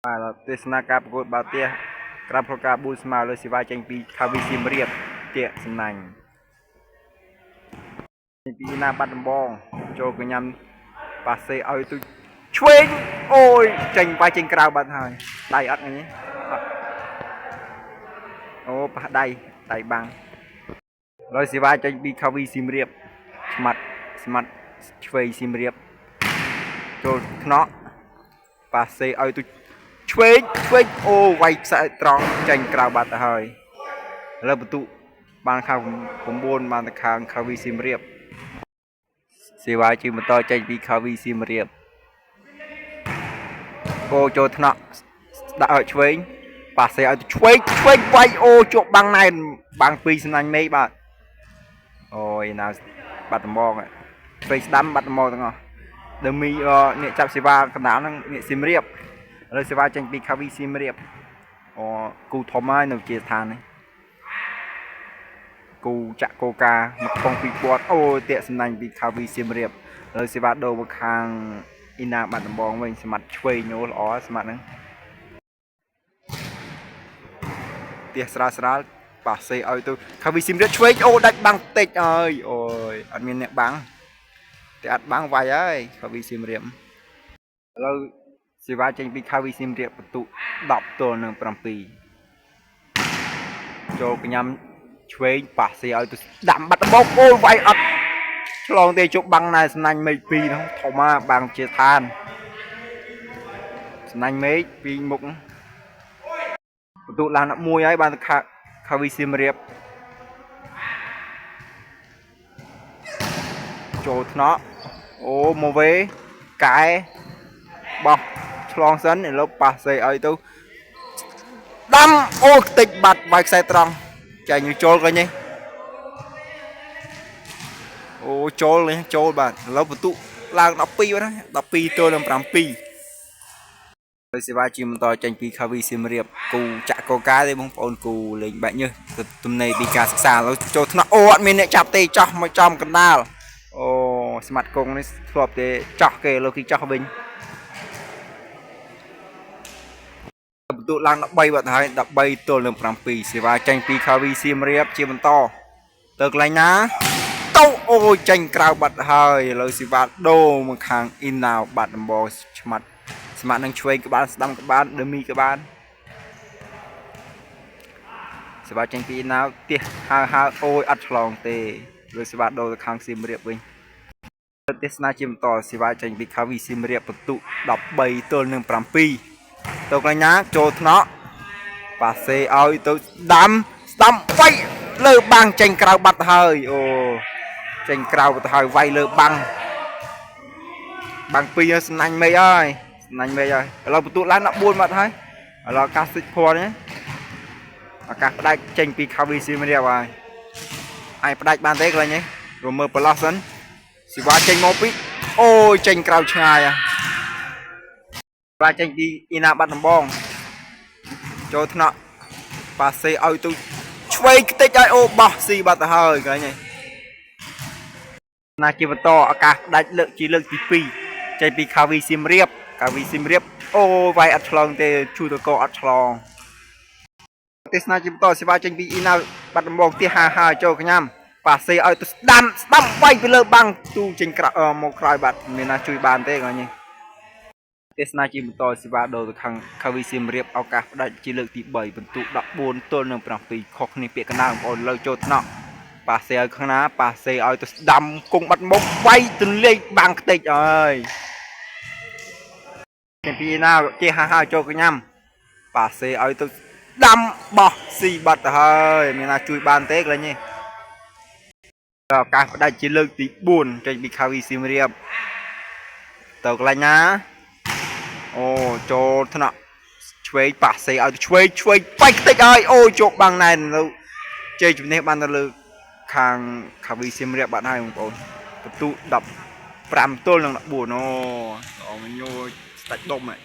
បាទទេសនាការប្រកួតបាល់ទះក្រាបផ្លូវការ4ស្មើលើសេវាចេញពីខាវីសៀមរាបទៀកសំណាញ់ពីណាបាត់ដំបងចូលកញ្ញាំប៉ាសេឲ្យទូឆ្វេងអូយចេញបាយចេញក្រៅបាត់ហើយដៃអត់ថ្ងៃនេះអត់អូប៉ះដៃដៃបាំងលើសេវាចេញពីខាវីសៀមរាបស្មាត់ស្មាត់ឆ្វេងសៀមរាបចូលថ្នាក់ប៉ាសេឲ្យទូឆ្វេងឆ្វេងអូវាយខ្សែត្រង់ចេញក្រៅបាត់ទៅហើយឥឡូវបន្ទុបានខាង9បានទៅខាងខាវីសៀមរាបសេវាជាបន្តចេញពីខាវីសៀមរាបគោចូលថ្នាក់ដាក់ឲ្យឆ្វេងប៉ាសេឲ្យទៅឆ្វេងឆ្វេងវាយអូជាប់បាំងណែនបាំងពីរសំណាញ់មេឃបាទអូយណាបាត់ដំបងឆ្វេងស្ដាំបាត់ដំបងទាំងអស់ដើមីអ្នកចាប់សេវាកណ្ដាលហ្នឹងអ្នកសៀមរាបឥឡូវសេវាចេញពីខាវីសៀមរាបអូគូធំហើយនៅជាស្ថាននេះគូចាក់កូកាមកកំប៉ុងពីពាត់អូតាក់សំណាញ់ពីខាវីសៀមរាបឥឡូវសេវាដូរមកខាងអ៊ីណាបាត់ដំបងវិញស្មាត់ឆ្វេងអូល្អស្មាត់ហ្នឹងផ្ទះស្រាលស្រាលប៉ាសេឲ្យទៅខាវីសៀមរាបឆ្វេងអូដាច់បាំងតិចអើយអូយអត់មានអ្នកបាំងតែអត់បាំងវាយហើយខាវីសៀមរាបឥឡូវសេវាចេញពីខាវីសៀមរាបបន្ទុ10ទល់នឹង7ចូលកញ្ញាំឆ្វេងប៉ាសេឲ្យទៅដាំបាត់ដំបងអូយវាយអត់ឆ្លងទេជប់បាំងណែសំណាញ់មេឃពីរនោះធំមកបាំងជាឋានសំណាញ់មេឃពីរមុខបន្ទុឡើង11ហើយបានទៅខាខាវីសៀមរាបចូលថ្នាក់អូមកវេកែបោះឆ្លងសិនឥឡូវប៉ាសេឲ្យទៅដាំអូខ្ទេចបាត់វាយខ្សែត្រង់ចាញ់ចូលកញនេះអូចូលនេះចូលបាទឥឡូវបន្ទុឡើង12បាត់ហើយ12ទល់នឹង7ហើយសេវាជាបន្តចេញពីខាវីសៀមរាបគូចាក់កកាទេបងប្អូនគូលេងបាក់ញើសទំនេរពីការសិក្សាឥឡូវចូលថ្នាក់អូអត់មានអ្នកចាប់ទេចោះមកចំកណ្ដាលអូស្មាត់កងនេះធ្លាប់ទេចោះគេលើគេចោះវិញបន្ទុឡើង13បាត់ហើយ13ទល់នឹង7សេវាចេញពីខាវីសៀមរាបជាបន្តទៅកន្លែងណាទៅអូចេញក្រៅបាត់ហើយឥឡូវសេវាដូរមកខាងអ៊ីណាវបាត់ដំបងឆ្មាត់ស្មាត់នឹងឆ្វេងក្បាលស្ដាំក្បាលដឺមីក្បាលសេវាចេញពីអ៊ីណាវទៀះហើហើអូយអត់ឆ្លងទេលើសេវាដូរទៅខាងសៀមរាបវិញទេសនាជាបន្តសេវាចេញពីខាវីសៀមរាបបន្ទុ13ទល់នឹង7ទៅកន្លែងណាចូលថ្នាក់ប៉ាសេឲ្យទៅដាំស្ដាំវាយលើបាំងចេញក្រៅបាត់ហើយអូចេញក្រៅបាត់ហើយវាយលើបាំងបាំងពីរស្នាញ់មេឃហើយស្នាញ់មេឃហើយឥឡូវបន្ទុឡើង14បាត់ហើយឥឡូវអាកាសតិចភ័ណ្ឌនេះអាកាសផ្ដាច់ចេញពីខាវីសៀមរាបហើយអាចផ្ដាច់បានទេកន្លែងនេះរមើលប្រឡោះសិនសេវាចេញមកពីអូយចេញក្រៅឆ្ងាយសេវាចេញពីអ៊ីណាបាត់ដំបងចូលថ្នាក់ប៉ាសេឲ្យទៅឆ្វេងខ្ទេចឲ្យអូបោះស៊ីបាត់ទៅហើយកន្លែងនេះណាជាបន្តឱកាសផ្ដាច់លើកជាលើកទី2ចេញពីខាវីសៀមរាបខាវីសៀមរាបអូវាយអត់ឆ្លងទេឈូតកអត់ឆ្លងទេសនាជាបន្តសេវាចេញពីអ៊ីណាបាត់ដំបងទីហាហាចូលកញ្ញាំប៉ាសេឲ្យទៅស្ដាំស្ដាំវាយពីលើបាំងទូចេញក្រៅមកក្រោយបាត់មានណាជួយបានទេកន្លែងនេះទេសនាជាបន្តសេវាដូរទៅខាងខាវីសៀមរាបឱកាសផ្ដាច់ជាលើកទី3បន្ទុ14ទល់នឹង7ខុសគ្នាពាក្យកណ្ដាលបងប្អូនលើចូលថ្នាក់ប៉ាសេឲ្យខាងណាប៉ាសេឲ្យទៅស្ដាំគង់បាត់មុខវាយទន្លេកបាំងខ្ទេចអើយចេញពីណាគេហាហាចូលកញ្ញាំប៉ាសេឲ្យទៅដាំបោះស៊ីបាត់ទៅហើយមានណាជួយបានទេកន្លែងនេះឱកាសផ្ដាច់ជាលើកទី4ចេញពីខាវីសៀមរាបទៅកន្លែងណាអូចូលថ្នាក់ឆ្វេងប៉ាសេឲ្យទៅឆ្វេងឆ្វេងបាច់ខ្ទេចហើយអូជោគបាំងណែននៅជ័យជំនះបានទៅលើខាងខាវីសៀមរាបបាត់ហើយបងប្អូនបន្ទុ15ទល់នឹង14អូអូញយស្ដាច់ដុំហ៎